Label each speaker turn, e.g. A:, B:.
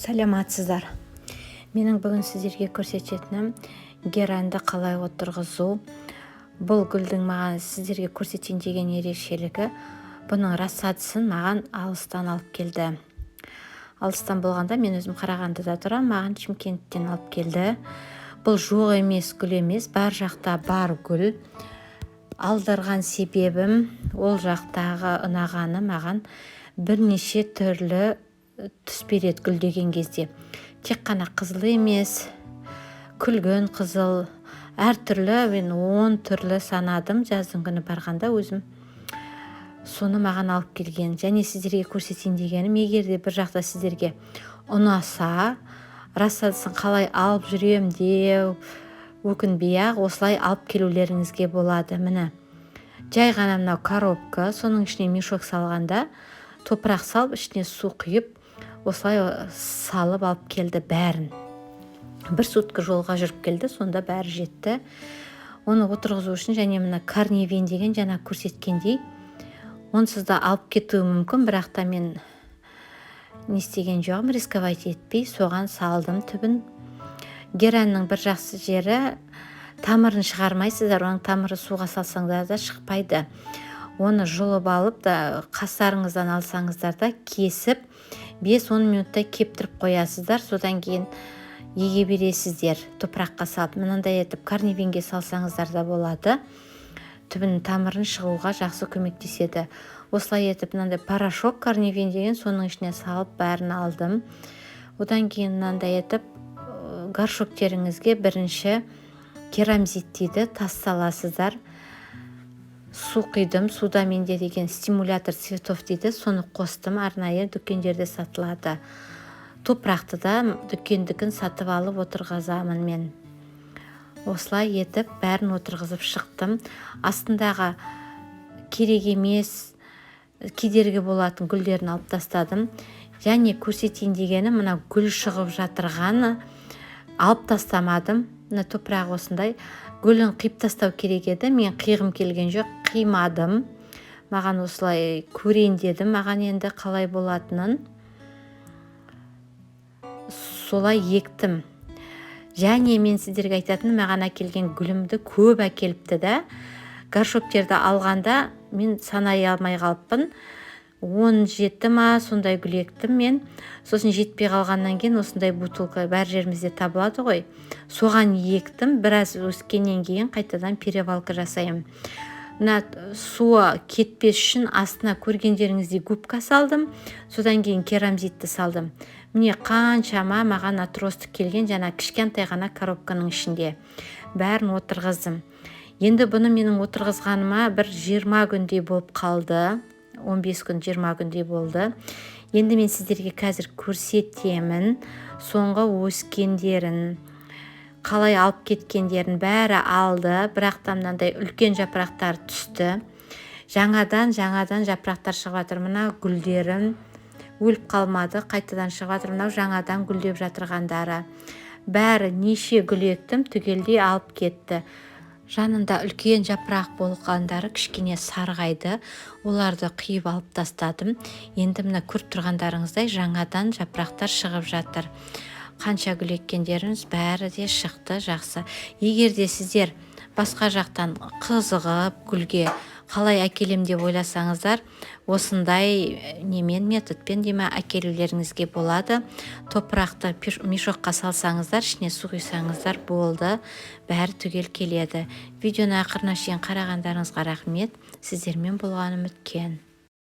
A: Саламатсыздар! Менің бүгін сіздерге көрсететінім – гераньды қалай отырғызу. Бұл гүлдің маған сіздерге көрсетейін деген ерекшелігі – бұның рассадасын маған алыстан алып келді. Алыстан болғанда, мен өзім Қарағандыда тұрамын, маған Шымкенттен алып келді. Бұл жоқ емес гүл емес, бар жақта бар гүл. Алдырған себебім – ол жақтағы ұнағаны, маған бірнеше түрлі түс береді гүлдеген кезде. Тек қана қызыл емес, күлгін қызыл, әртүрлі. Мен 10 түрлі санадым жаздың күні барғанда өзім. Соны маған алып келген. Және сіздерге көрсетейін дегенім, егер де бір жақта сіздерге ұнаса, рассадасын қалай алып жүрем деп өкінбей ақ осылай алып келулеріңізге болады. Міне, жай ғана мынау коробка, соның ішіне мешок салғанда, топырақ салып, ішіне су құйып, осылай салып алып келді. Бәрін бір сутка жолға жүріп келді, сонда бәрі жетті. Оны отырғызу үшін және мына корневин деген, жаңа көрсеткендей, онсыз да алып кетуі мүмкін, бірақ та мен не істеген жоқпын, рисковать етпей соған салдым түбін. Гераньның бір жақсы жері – тамырын шығармайсыздар. Оның тамыры суға салсаңдар да шықпайды. Оны жұлып алып та, қастарыңыздан алсаңыздар да, кесіп, 5-10 минутта кептіріп қоясыздар. Содан кейін еге бересіздер топыраққа салып. Мынандай етіп корневинге салсаңыздар да болады, түбінің тамырын шығуға жақсы көмектеседі. Осылай етіп мынандай порошок корневин деген, соның ішіне салып бәрін алдым. Одан кейін мынандай етіп горшоктеріңізге бірінші керамзит дейді, тас саласыздар. Су құйдым. Суда менде деген стимулятор цветов дейді, соны қостым, арнайы дүкендерде сатылады. Топырақты да дүкендікін сатып алып отырғызамын мен. Осылай етіп бәрін отырғызып шықтым. Астындағы керек емес, кедергі болатын гүлдерін алып тастадым. Және көрсетейін дегенім, мына гүл шығып жатырғаны алып тастамадым. Мына топырақ осындай, гүлін қиып тастау керек еді, мен қиғым келген жоқ, қимадым. Маған осылай көрейін дедім, маған енді қалай болатынын. Солай ектім. Және мен сіздерге айтатыным, маған әкелген гүлімді көп әкеліпті да. Горшоктерді алғанда мен санай алмай қалыппын, 17 ма, сондай гүл ектім мен. Сосын жетпей қалғаннан кейін осындай бутылка бәр жерімізде табылады ғой, соған ектім. Біраз өскеннен кейін қайтадан перевалка жасаймын. Мына суы кетпес үшін астына, көргендеріңіздей, губка салдым, содан кейін керамзитті салдым. Міне, қаншама маған отросток келген жаңа кішкентай ғана коробканың ішінде. Бәрін отырғыздым. Енді бұны менің отырғызғаныма бір 20 күндей болып қалды, 15 күн, 20 күндей болды. Енді мен сіздерге қазір көрсетемін соңғы өскендерін, қалай алып кеткендерін. Бәрі алды, бірақ та мынандай үлкен жапырақтар түсті, жаңадан жаңадан жапырақтар шығып жатыр. Мына гүлдерім өліп қалмады, қайтадан шығып жатыр. Мынау жаңадан гүлдеп жатырғандары. Бәрі, неше гүл ектім, түгелдей алып кетті. Жанында үлкен жапырақ болғандары кішкене сарғайды, оларды қиып алып тастадым. Енді мына көріп тұрғандарыңыздай, жаңадан жапырақтар шығып жатыр. Қанша гүл еккендеріңіз, бәрі де шықты, жақсы. Егер де сіздер басқа жақтан қызығып, гүлге қалай әкелем деп ойласаңыздар, осындай немен, методпен деме, әкелулеріңізге болады. Топырақты мешокқа салсаңыздар, ішіне су құйсаңыздар болды, бәрі түгел келеді. Видеоны ақырына шейін қарағандарыңызға рахмет. Сіздермен болған Үміткен.